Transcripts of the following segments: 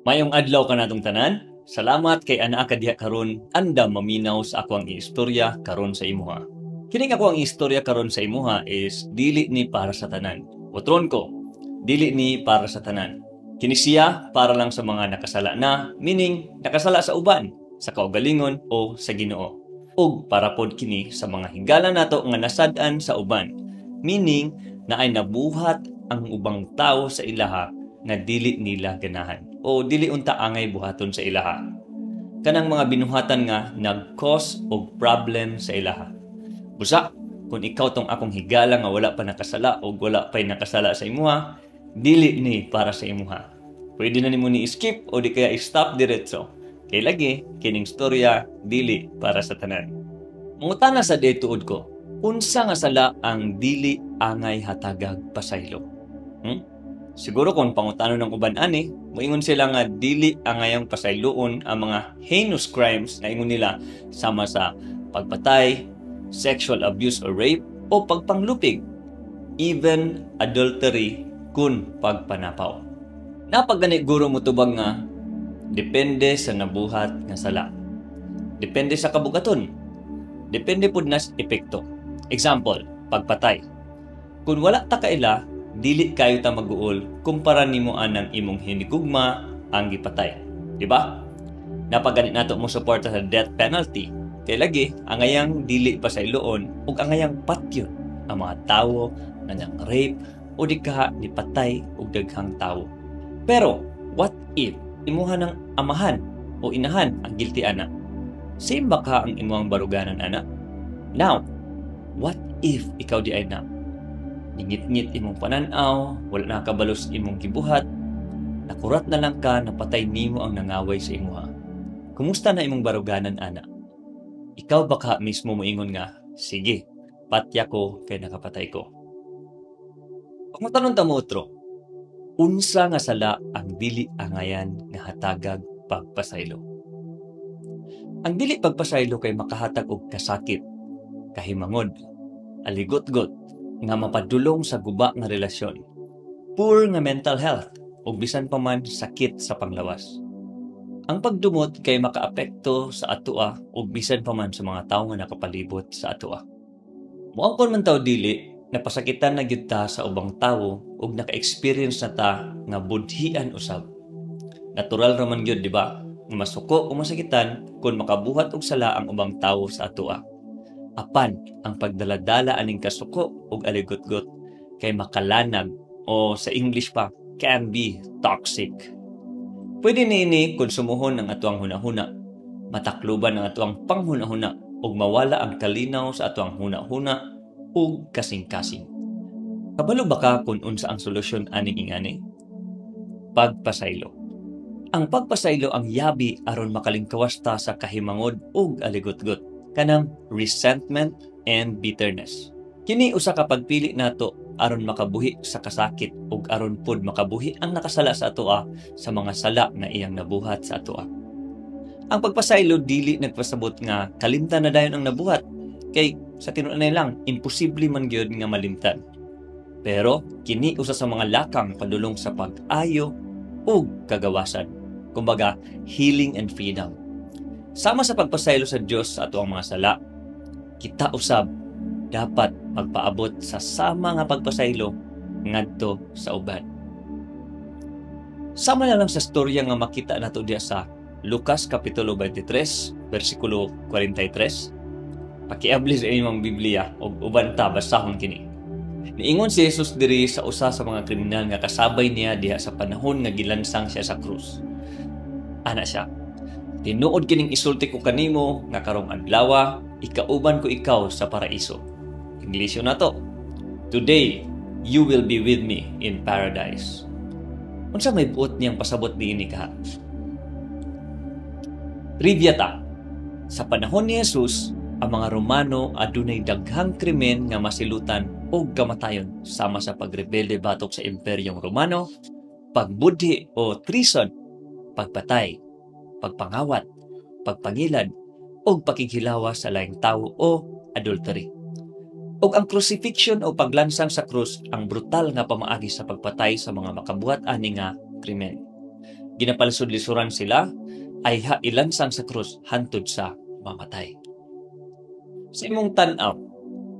Maayong adlaw kanatong tanan. Salamat kay anaa ka diha karon andam maminaw sa akoang istorya karon sa imuha. Kining akoang istorya karon sa imuha is dili ni para sa tanan. Utron ko, dili ni para sa tanan. Kini siya para lang sa mga nakasala na, meaning nakasala sa uban, sa kaugalingon o sa Ginoo. Ug para pod kini sa mga higala nato nga nasad-an sa uban, meaning na ay nabuhat ang ubang tawo sa ilaha nga dili nila ganahan o dili unta angay buhaton sa ilaha. Kanang mga binuhatan nga nag-cause og problem sa ilaha. Busa, kung ikaw tong akong higala nga wala pa nakasala o wala pa'y nakasala sa imuha, dili ni para sa imuha. Pwede na nimo ni skip o di kaya i-stop diretso. Kay lagi, kining storya dili para sa tanan. Mangutana sa di tuod ko, unsa nga sala ang dili angay hatagag pasaylo? Siguro kung pangutano ng uban ani, moingon sila nga dili angayang pasayloon ang mga heinous crimes nga ingon nila sama sa pagpatay, sexual abuse or rape, o pagpanglupig, even adultery kun pagpanapaw. Napagani guro mo tubag nga depende sa nabuhat nga sala. Depende sa kabugaton. Depende pud nas epekto. Example, pagpatay. Kung wala ta kaila, dili kayo ta maguol kumpara nimo anang imong hinigugma ang gipatay. Di ba? Napagani nato mo suporta sa death penalty. Kay lagi, angayang dili pa sa iloon ug angayang patyon ang mga tawo nga nang rape o di ka nipatay og daghang tawo. Pero, what if imuha ng amahan o inahan ang guilty ana? Same ba ka ang imuhang baruganan ana? Now, what if ikaw di ay na? Ningit-ngit imong pananaw, wala na kabalos imong gibuhat, nakurat na lang ka napatay nimo ang nangaway sa imuha. Kumusta na imong baruganan ana? Ikaw ba ka mismo moingon nga, sige, patya ko kay nakapatay ko? Pangutanon ta mo otro, unsa nga sala ang dili angayan nga hatagag pagpasaylo? Ang dili pagpasaylo kay makahatag og kasakit, kahimangod, aligotgot, nga mapadulong sa guba nga relasyon, poor nga mental health, ug bisan pa man sakit sa panglawas. Ang pagdumot kay makaapekto sa atoa ug bisan pa man sa mga tawo nga nakapalibot sa atoa. Muangkon man taw dili, napasakitan na gyud ta sa ubang tawo ug naka-experience na ta nga budhian usab. Natural ra man gyud, di ba? Nga masuko o masakitan kung makabuhat og sala ang ubang tawo sa atoa. Apan ang pagdaladala aning kasuko ug aligotgot kay makalanag o sa English pa, can be toxic. Pwede niini konsumuhon ang atoang hunahuna, matakluban ang atoang panghunahuna ug mawala ang kalinaw sa atoang hunahuna ug kasing-kasing. Kabalo ba ka kung unsa ang solusyon aning ingani? Pagpasaylo. Ang pagpasaylo ang yabi aron makalingkawas ta sa kahimangod ug aligotgot, kanang resentment and bitterness. Kini usa ka pagpili nato aron makabuhi sa kasakit ug aron pod makabuhi ang nakasala sa atoa sa mga sala nga iyang nabuhat sa atoa. Ang pagpasaylo dili nagpasabot nga kalimtan na dayon ang nabuhat kay sa tinuod lang imposible man gyud nga malimtan. Pero kini usa sa mga lakang padulong sa pag-ayo ug kagawasan. Kumbaga, healing and freedom. Sama sa pagpasaylo sa Dios sa atoang mga sala, kita usab dapat magpaabot sa sama nga pagpasaylo ngadto sa uban. Sama na lang sa storya nga makita nato diya sa Lucas Kapitulo 23, versikulo 43. Pakiabli sa inyong Biblia ug uban ta basahon kini. Niingon si Jesus diri sa usa sa mga kriminal nga kasabay niya diha sa panahon nga gilansang siya sa krus. Ana siya, "Tinuod kining isulti ko kanimo nga karong adlawa ikauban ko ikaw sa paraiso." Inglisyo na to. "Today, you will be with me in paradise." Unsa may buot niyang pasabot niini kaha? Trivia ta. Sa panahon ni Jesus, ang mga Romano adunay daghang krimen nga masilutan og kamatayon sama sa pagrebelde batok sa Imperyong Romano, pagbudhi o treason, pagpatay, pagpangawat, pagpangilad, o pakighilawas sa laing tawo o adultery. Ug ang crucifixion o paglansang sa krus ang brutal nga pamaagi sa pagpatay sa mga makabuhat ani nga krimen. Ginapalisod-lisuran sila ayha ilansang sa krus hantod sa mamatay. Sa imong tan-aw,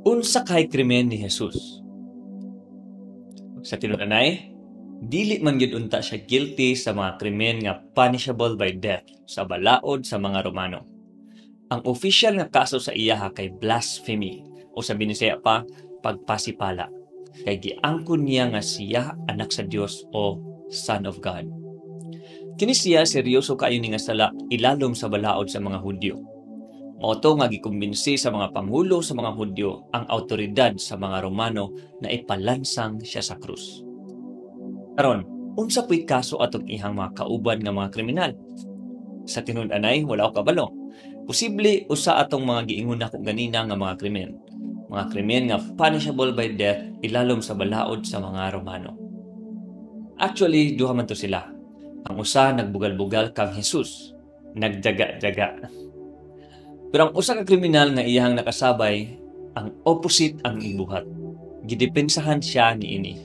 unsa kay krimen ni Jesus? Sa tinud-anay, dili man gyud unta siya guilty sa mga krimen nga punishable by death sa balaod sa mga Romano. Ang official nga kaso sa iyaha kay blasphemy o sa Binisaya pa, pagpasipala. Kay giangkon niya nga siya anak sa Dios o Son of God. Kini siya seryoso kaayo ni nga sala ilalom sa balaod sa mga Hudyo. Mao to nga gikumbinsi sa mga pangulo sa mga Hudyo ang awtoridad sa mga Romano na ipalansang siya sa krus. Karon, unsa puy kaso atong ihang mga kauban nga mga kriminal? Sa tinud-anay, wala ko kabalo. Posible usa atong mga giingon nako ganina nga mga krimen. Mga krimen nga punishable by death ilalom sa balaod sa mga Romano. Actually, duha man to sila. Ang usa nagbugal-bugal kang Jesus, nagjaga-jaga. Pero ang usa ka kriminal nga iyahang nakasabay, ang opposite ang ibuhat. Gidepensahan siya niini.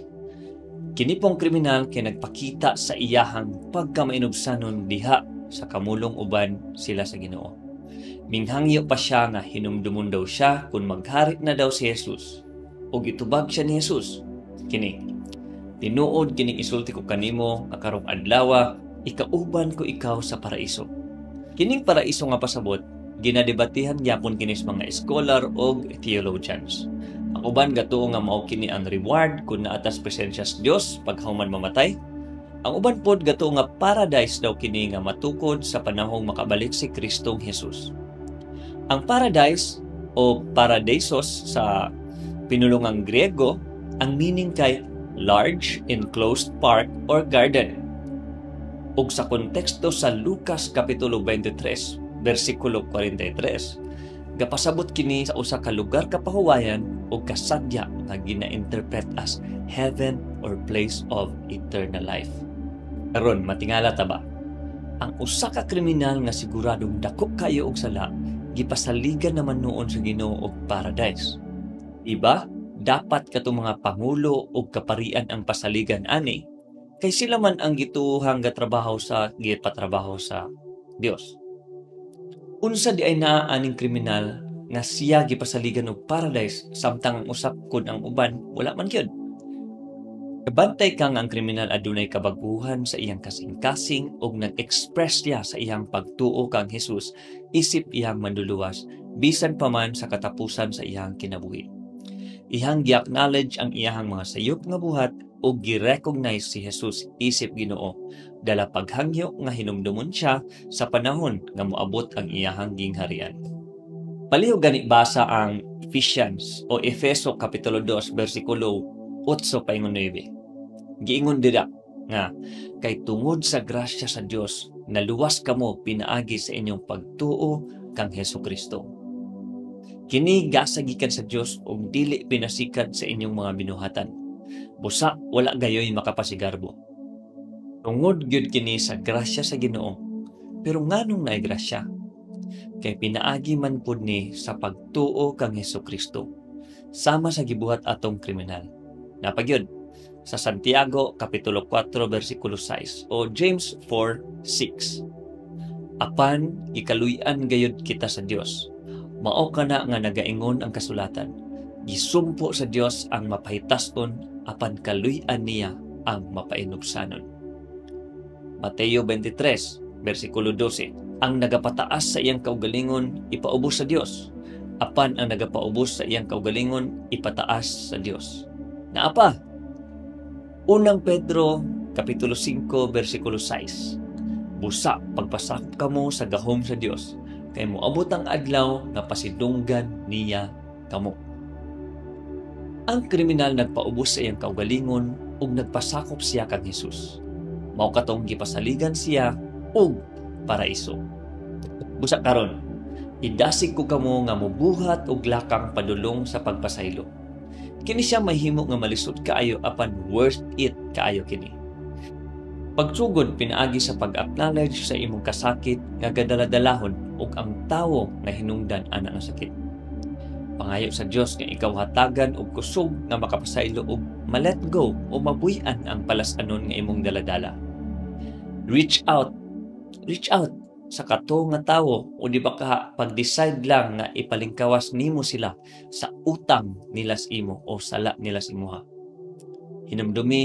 Kini pong kriminal kay nagpakita sa iyahang pagkamainubsanon diha sa kamulong uban sila sa Ginoo. Minghangyo pa siya nga hinumdumon daw siya kung maghari na daw si Jesus. Ug itubag siya ni Jesus. Kini, tinuod kining isulti ko kanimo nga karong adlawa ikauban ko ikaw sa paraiso. Kining paraiso nga pasabot, ginadebatihan gyapon kini sa mga scholar og theologians. Ang uban gatuo nga mao kini ang reward kung naa ta sa presensya sa Dios paghuman mamatay. Ang uban pod gatuo nga paradise daw kini nga matukod sa panahong makabalik si Kristong Jesus. Ang paradise o paradeisos sa pinulungang Griego, ang meaning kay large enclosed park or garden. Ug sa konteksto sa Lucas Kapitulo 23, versikulo 43, gapasabot kini sa usa ka lugar kapahuwayan o kasadya nga gina-interpret as heaven or place of eternal life. Karon, matingala ta ba? Ang usa ka kriminal nga siguradong dako kayo og sala, gipasaligan naman nuon sa Ginoo og paradise. Iba, dapat katong mga pangulo og kaparian ang pasaligan ani kay sila man ang gituohang gatrabaho sa gipatrabaho sa Dios. Unsa di ay naa aning kriminal nga siya gipasaligan og paradise samtang ang usap kun ang uban wala man gyud? Kabantay ka nga ang kriminal adunay kabaguhan sa iyang kasing-kasing ug nag-express siya sa iyang pagtuo kang Jesus isip iyang manluluwas bisan pa man sa katapusan sa iyang kinabuhi. Iyang gi-acknowledge ang iyang mga sayop nga buhat ug gi-recognize si Jesus isip Ginoo dala paghangyo nga hinumdumon siya sa panahon nga moabot ang iyahang gingharian. Palihog gani basa ang Ephesians o Efeso Kapitulo 2 versikulo 8 paingon 9. Giingon dira nga kay tungod sa grasya sa Dios naluwas kamo pinaagi sa inyong pagtuo kang Hesukristo. Kini gasa gikan sa Dios ug dili pinasikad sa inyong mga binuhatan. Busa wala gayoy makapasigarbo. Tungod gyud kini sa grasya sa Ginoo. Pero nganong naay grasya? Kay pinaagi man pud ni sa pagtuo kang Hesukristo. Sama sa gibuhat atong kriminal. Napagyud sa Santiago Kapitulo 4 versikulo 6 o James 4:6. Apan gikaluy-an gayud kita sa Dios. Mao kana nga nagaingon ang kasulatan. Gisumpo sa Dios ang mapahitason apan kaluy-an niya ang mapainubsanon. Mateo 23 versikulo 12. Ang nagapataas sa iyang kaugalingon ipaubos sa Dios, apan ang nagapaubos sa iyang kaugalingon ipataas sa Dios. Naa pa, Unang Pedro Kapitulo 5 versikulo 6. Busa pagpasakop kamo sa gahom sa Dios kay moabot ang adlaw nga pasidunggan niya kamo. Ang kriminal nagpaubos sa iyang kaugalingon ug nagpasakop siya kang Jesus. Mao katong gipasaligan siya og paraiso. Busa karon, idasig ko kamo nga mobuhat og lakang padulong sa pagpasaylo. Kini siya mahimo nga malisod kaayo apan worth it kaayo kini. Pagsugod pinaagi sa pag-acknowledge sa imong kasakit nga gadala-dalahon ug ang tawo nga hinungdan ana nga sakit. Pangayo sa Dios nga ikaw hatagan og kusog nga makapasaylo og ma-let go o mabuy-an ang palas-anon nga imong daladala. Reach out. Reach out sa kato nga tawo o di ba ka pag-decide lang nga ipalingkawas nimo sila sa utang nila sa imo o sala nila sa imuha. Hinumdumi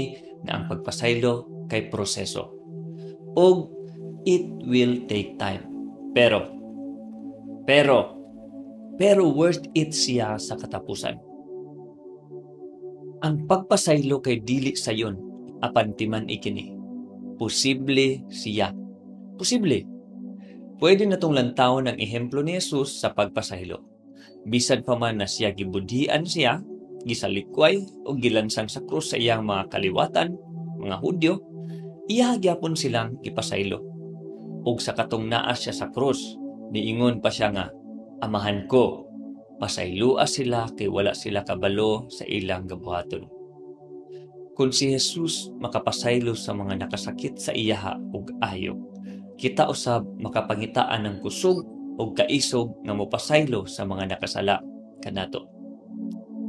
nga ang pagpasaylo kay proseso. Og it will take time. Pero worth it siya sa katapusan. Ang pagpasaylo kay dili sayon, apan timan-i kini. Posible siya. Posible. Pwede natong lantawon ang ehemplo ni Jesus sa pagpasaylo. Bisan pa man na siya gibudhian siya, gisalikway o gilansang sa krus sa iyang mga kaliwatan, mga Hudyo, iya gyapon silang gipasaylo. Ug sa katong naa siya sa krus, niingon pa siya nga, "Amahan ko, pasayloa sila kay wala sila kabalo sa ilang gabuhaton." Kung si Jesus makapasaylo sa mga nakasakit sa iyaha ug ayo, kita usab makapangitaan ng kusog ug kaisog nga mopasaylo sa mga nakasala kanato.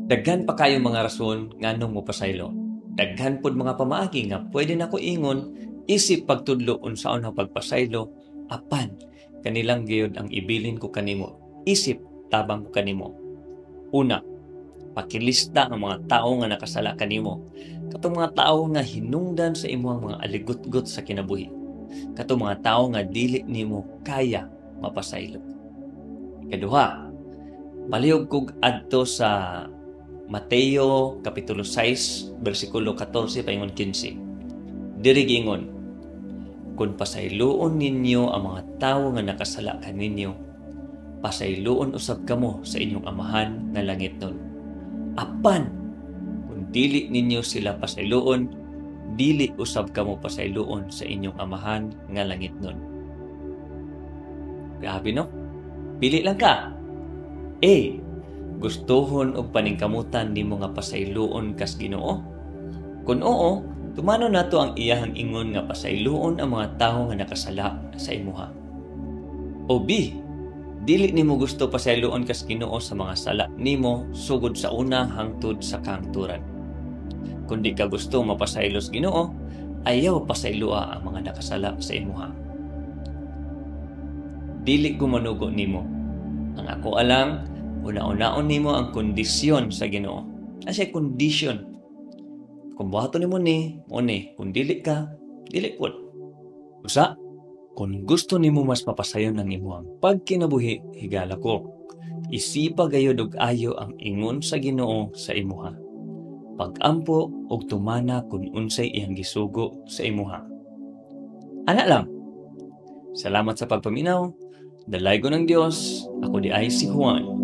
Daghan pa kayo mga rason nganong mopasaylo. Daghan pod mga pamaagi nga pwede nako ingon isip pagtudlo unsaon ang pagpasaylo, apan kanilang gayud ang ibilin ko kanimo. Isip tabang ko kanimo. Una, pakilista ang mga tawo nga nakasala kanimo. Katong mga tawo nga hinungdan sa imong mga aligutgot sa kinabuhi. Katong mga tawo nga dili nimo kaya mapasaylo. Ikaduha, palihog kog adto sa Mateo kapitulo 6 bersikulo 14 paingon 15. Diri giingon, "Kung pasayloon ninyo ang mga tawo nga nakasala kaninyo, pasayloon usab kamo sa inyong Amahan nga langitnon. Apan kung dili ninyo sila pasayloon, dili usab kamo pasayloon sa inyong Amahan nga langitnon." Grabe, no? Pili lang ka. A. Gustuhon og paningkamutan nimo nga pasayloon kas Ginoo? Kung oo, tumanon nato ang iyahang ingon nga pasayloon ang mga tawo nga nakasala sa imuha. O B. Dili nimo gusto pasayloon kas Ginoo sa mga sala nimo sugod sa una hangtod sa kahangturan. Kung di ka gusto mapasaylo sa Ginoo, ayaw pasayloa ang mga nakasala sa imuha. Dili ko manugo nimo. Ang ako alang, una-unaon nimo ang kondisyon sa Ginoo. Asa kondisyon? Kung buhaton nimo ni, mo ni. Kung dili ka, dili pud. Usa, kung gusto nimo mas mapasayon ang imong pagkinabuhi, higala ko. Isipa gayud og ayo ang ingon sa Ginoo sa imuha. Pag-ampo og tumana kung unsay iyang gisugo sa imuha. Ana lang. Salamat sa pagpaminaw. Dalaygon ang Dios. Ako diay si Juan.